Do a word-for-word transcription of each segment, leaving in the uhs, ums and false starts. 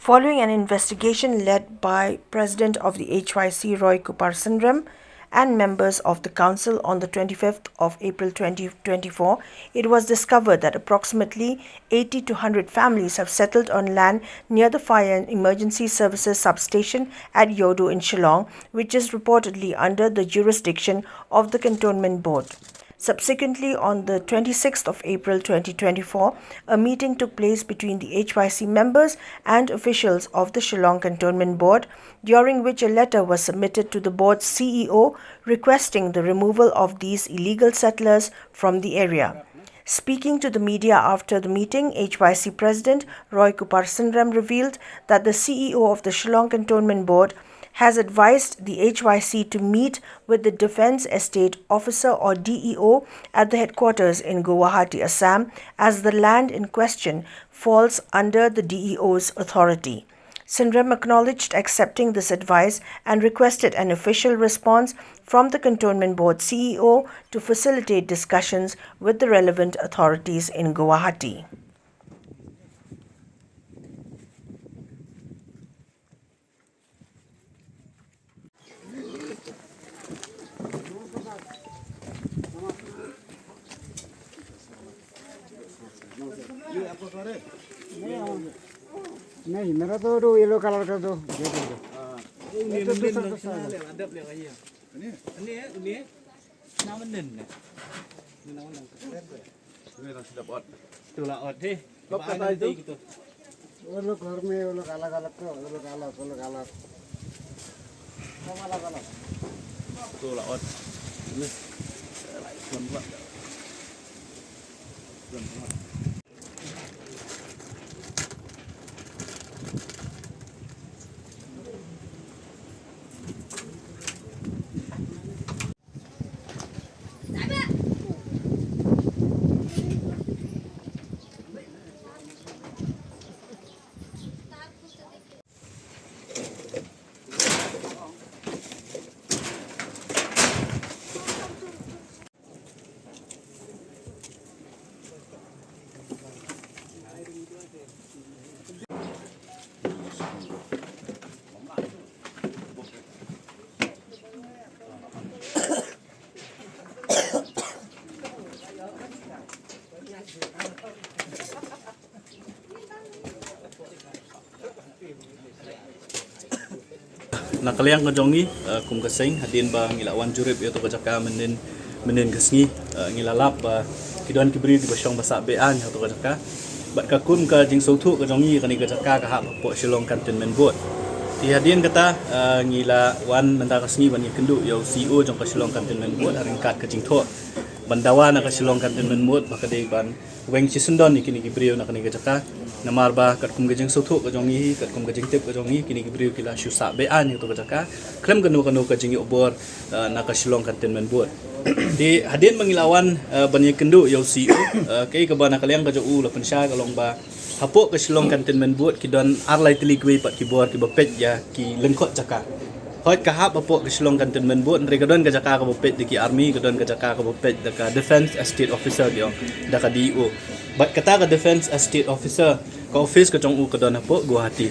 Following an investigation led by President of the H Y C Roy Kupar Synrem and members of the council on the twenty-fifth of April twenty twenty-four, it was discovered that approximately eighty to hundred families have settled on land near the Fire and Emergency Services substation at Yodo in Shillong, which is reportedly under the jurisdiction of the Cantonment Board. Subsequently, on the twenty-sixth of April twenty twenty-four, a meeting took place between the H Y C members and officials of the Shillong Cantonment Board, during which a letter was submitted to the board's C E O requesting the removal of these illegal settlers from the area. Speaking to the media after the meeting, H Y C President Roy Kupar Synrem revealed that the C E O of the Shillong Cantonment Board has advised the H Y C to meet with the Defence Estate Officer, or D E O, at the headquarters in Guwahati, Assam, as the land in question falls under the D E O's authority. Synrem acknowledged accepting this advice and requested an official response from the Cantonment Board C E O to facilitate discussions with the relevant authorities in Guwahati. नहीं, मेरा तो वो येलो कलर का तो, ये दे दो। ये तो दूसरा, दूसरा है। Itu lah ot deh. Lop kata itu. Itu. Uluk horme, uluk alak-alak to, uluk alak, uluk alak. Sama alak-alak. Itu lah ot. Ini. Lah, ikon pula. Ikon pula. Na ka liang ka jong ngi, eh, kum ka seng, hadien ba ngi la wan jurip ïa kato ka jaka mynnin, mynnin ka sngi, eh, ngi la lap ba ki don ki briew kiba shong ba sah be-aiñ ha kato ka jaka. Bad ka kum ka jingsngewthuh ka jong ngi, kane ka jaka ka hap hapoh Shillong Cantonment Board. Te hadien kata, eh, ngi la wan mynta ka sngi ban ïakynduh ïa u C E O jong ka Shillong Cantonment Board, ha ryngkat ka jingthoh ban dawa na ka Shillong Cantonment Board ba ka dei ban weng shisyndon ïa kine ki briew na kane ka jaka. Namar ba katkum ka jingsngewthuh ka jong ngi, katkum ka jingtip ka jong ngi, kine ki briew ki la shu sah be-aiñ ha kato ka jaka khlem kano kano ka jingïoh bor, eh, na ka Shillong Cantonment Board. Te hadien ba ngi la wan, eh, ban ïakynduh ïa u C E O, eh, kaei kaba na ka liang ka jong u la pynshai ka long ba hapoh ka Shillong Cantonment Board ki don ar lai tylli kiwei pat ki bor kiba peit ïa ki lyngkot jaka. Hooid, ka hap hapoh ka Shillong Cantonment Board, hynrei ka don ka jaka kaba peit da ki army, ka don ka jaka kaba peit da ka Defence Estate Officer, ki ong, da ka D E O. Bad kata ka Defence Estate Officer, ka office ka jong u ka don hapoh Guwahati.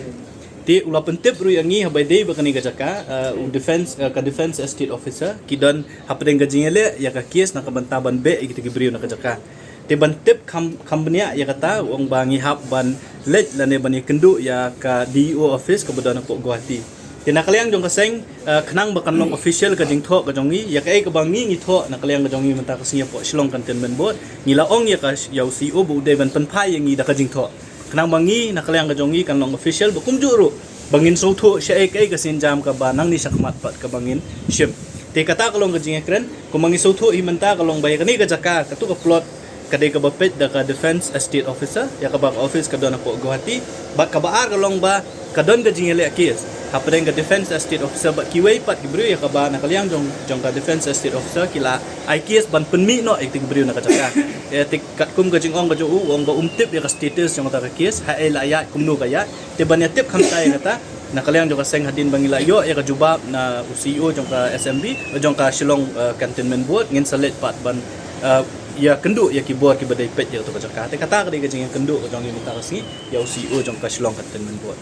Te u la pyntip ruh ïa ngi haba ïadei bad kane ka jaka, eh, u defence, eh, ka Defence Estate Officer ki don hapdeng ka jingïaleh ïa ka case na ka bynta ban beh ïa kita ki briew na ka jaka. Te ban tip kham, kham bniah ïa kata, u ong ba ngi hap ban leit lane ban ïakynduh ïa ka D E O office kaba don hapoh Guwahati. Te na ka liang jong ka seng, eh, khnang ba kan long official ka jingthoh ka jong ngi, ïa kaei kaba ngi ngi thoh na ka liang ka jong ngi mynta ka sngi hapoh Shillong Cantonment Board, ngi la ong ïa ka, ïa u C E O ba u dei ban pynphai ïa ngi da ka jingthoh. Khnang ba ngi na ka liang ka jong ngi kan long official, ba kumjuh ruh ba ngin sngewthuh shaei kaei ka sienjam kaba nangne shakhmat pat kaba ngin shim. Te kata ka long ka jingïakren, kumba ngi sngewthuh hi mynta ka long ba ïa kane ka jaka, kato ka plot ka dei kaba peit da ka Defence Estate Officer, ïa kaba ka office ka don hapoh Guwahati, bad kaba ar ka long ba ka don ka jingïaleh case hapdeng ka Defence Estate Officer bad kiwei pat ki briew, ïa kaba na ka liang jong, jong ka Defence Estate Officer ki la ai case ban pynmih noh ïa kita ki briew na ka jaka. Ïa te katkum ka jingong ka jong u, u ong ba um tip ïa ka status jong kata ka case, haei la ïaid, kumno ka ïaid. Te ban ïa tip khamtam ïa kata, na ka liang jong ka seng, hadien ba ngi la ïoh ïa ka jubab na u C E O jong ka S M B, jong ka Shillong, eh, Cantonment Board, ngin sa leit pat ban, eh, ïakynduh ïa ki bor kiba dei peit ïa kato ka jaka. Te kata ka dei ka jingïakynduh ka jong ngi mynta ka sngi ïa u C E O jong ka Shillong Cantonment Board.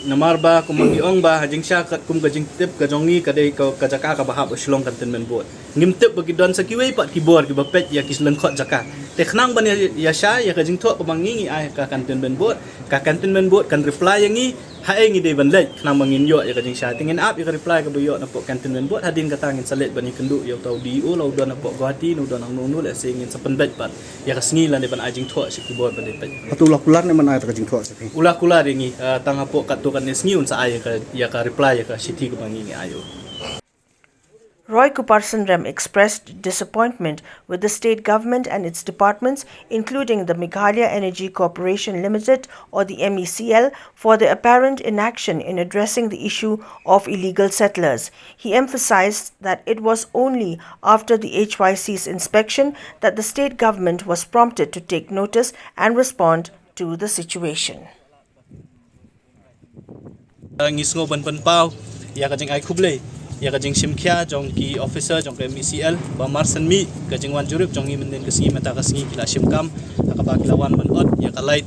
Namar ba kumba ngi ong ba ha jingshai katkum ka jingtip ka jong ngi ka dei ka, ka jaka kaba hap ha Shillong Cantonment Board. Ngim tip ba ki don sa kiwei pat ki bor kiba peit ïa ki lyngkhot jaka. Te khnang ban ïa, ïa shai ïa ka jingthoh kaba ngi ngi ai ha ka Cantonment Board, ka Cantonment Board kan reply ïa ngi, haei ngi dei ban leit, khnang ba ngin ïoh ïa ka jingshai. Te ngin ap ïa ka reply kaba ïoh napoh Cantonment Board, hadien kata ngin sa leit ban ïakynduh ïa uta u D E O la u don napoh Guwahati, ne u don hangno hangno, lehse ngin sa pynbeit pat ïa ka sngi lane ban ai jingthoh sha ki bor ba dei peit. Hato u la kular ne ban ai ta ka jingthoh sha phi? U la kular ïa ngi, eh, tang hapoh katto katne sngi un sa ai ïa ka, ïa ka reply ïa ka shithi kaba ngi ngi ai ïa u. Roy Kuparsynrem expressed disappointment with the state government and its departments, including the Meghalaya Energy Corporation Limited, or the M E C L, for their apparent inaction in addressing the issue of illegal settlers. He emphasized that it was only after the H Y C's inspection that the state government was prompted to take notice and respond to the situation. Ngi sngew ban pynpaw ïa ka jingai khublei ïa ka jingshim khia jong ki officer jong ka M E C L ba mar shen mih ka jingwan jurip jong ngi mynnin ka sngi mynta ka sngi ki la shim kam ha kaba ki la wan ban ot ïa ka light,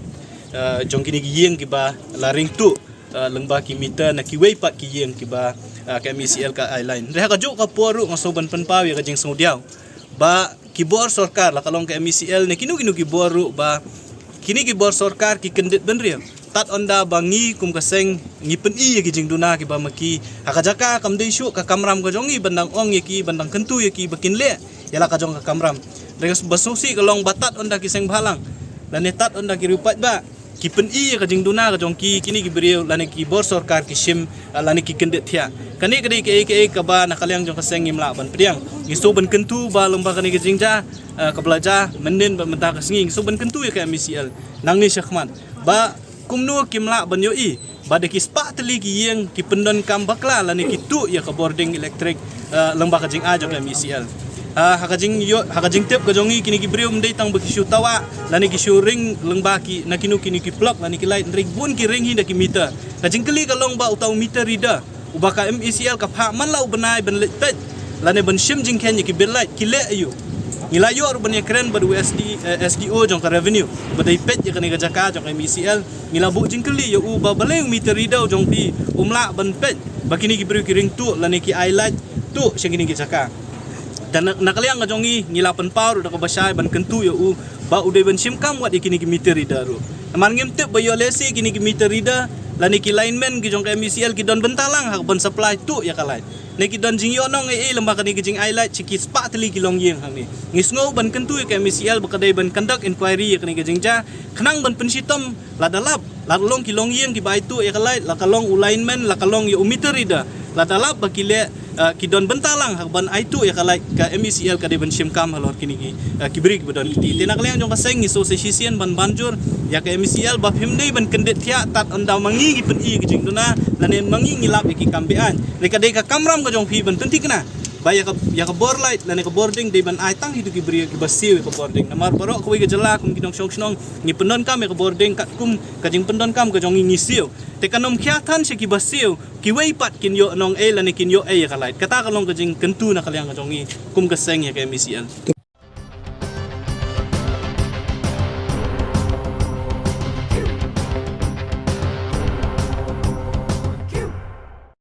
eh, jong kine ki ïing kiba la ring tuh, eh, lyngba ki meter na kiwei pat ki ïing kiba, eh, ka M E C L ka ai line. Hynrei ha kajuh ka por ruh nga sngew ban pynpaw ïa ka jingsngewdiaw ba ki bor sorkar, la ka long ka M E C L ne kino kino ki bor ruh, ba kine ki bor sorkar ki kyndit bynriew. Tad ynda ba ngi kum ka seng ngi pyni ïa ki jingduna kiba ma ki ha ka jaka, kam dei shuh ka kamram ka jong ngi ban dang ong ïa ki, ban dang kyntu ïa ki ba kin leh ïa la ka jong ka kamram. Hynrei ba sngewsih ka long ba tad ynda ki seng bhalang lane tad ynda ki riewpaidbah ki pyni ïa ka jingduna ka jong ki, kine ki briew lane ki bor sorkar ki shim, ah, lane ki kyndit thiah. Kane ka dei kaei kaei kaba na ka liang jong ka seng ngim lah ban pdiang. Ngi sngew ban kyntu ba lyngba kane ka jingjia, ah, kaba la jia mynnin bad mynta ka sngi, ngi sngew ban kyntu ïa ka M E C L nangne shakhmat ba kumno kim lah ban ïohi ba da ki spah tylli ki ïing ki pyndonkam bakla lane ki tuh ïa ka bording elektrik, eh, lyngba ka jingai jong ka M E C L. Ha, ha ka jingïoh, ha ka jingtip ka jong ngi, kine ki briew ym dei tang ba ki shu tawah lane ki shu ring lyngba ki, na kino kino ki plok lane ki light, hynrei bun ki ring hi da ki meter. Ka jingkylli ka long ba uta u meter reader uba ka M E C L ka phah man la u bnai ban leit peit lane ban shim jingkheiñ ïa ki bill light, ki leh aïu? Ngi la ïoh ruh ban ïakren bad u S D, eh, S D O jong ka revenue ba dei peit ïa kane ka jaka jong ka M E C L. Ngi la buh jingkylli ïa u ba balei u meter reader u jong phi um lah ban peit ba kine ki briew ki ring tuh lane ki ai light tuh sha kine ki jaka. Te na, na ka liang ka jong ngi, ngi la pynpaw ruh da kaba shai ban kyntu ïa u ba u dei ban shim kam wat ïa kine ki meter reader ruh. Namar ngim tip ba ïoh lehse kine ki meter reader lane ki lineman ki jong ka M E C L ki don bynta lang ha ka ban supply tuh ïa ka light, ne ki don jingïohnong ei ei lyngba kane ka jingai light sha ki spah tylli ki longïing hangne. Ngi sngew ban kyntu ïa ka M E C L ba ka dei ban conduct inquiry ïa kane ka jingjia, khnang ban pynshitom lada lap, lada long ki longïing kiba ai tuh ïa ka light, la ka long u lineman, la ka long ïa u meter reader, lada lap ba ki leh, eh, ki don bynta lang ha ka ban ai tuh ïa ka light, ka M E C L ka dei ban shim kam halor kine ki, eh, ki briew kiba don kti. Te na ka liang jong ka seng ngi sngewsih shisien ban ban jur ïa ka M E C L ba phim dei ban kyndit thiah tad ynda ma ngi ngi pyni ïa ki jingduna lane ma ngi ngi lap ïa ki kam be-aiñ. Hynrei ka dei ka kamram ka jong phi ban pynthikna ba ïa ka, ïa ka bor light lane ka bording dei ban ai tang hi da ki briew kiba siew ïa ka bording. Namar baroh kawei ka jylla kum ki nongshong shnong ngi pyndonkam ïa ka bording katkum ka jingpyndonkam ka jong ngi, ngi siew. Te kan ym khia than sha kiba siew, kiwei pat kin ïohnong ei lane kin ïoh ei ïa ka light. Kata ka long ka jingkyntu na ka liang ka jong ngi kum ka seng ïa ka M E C L.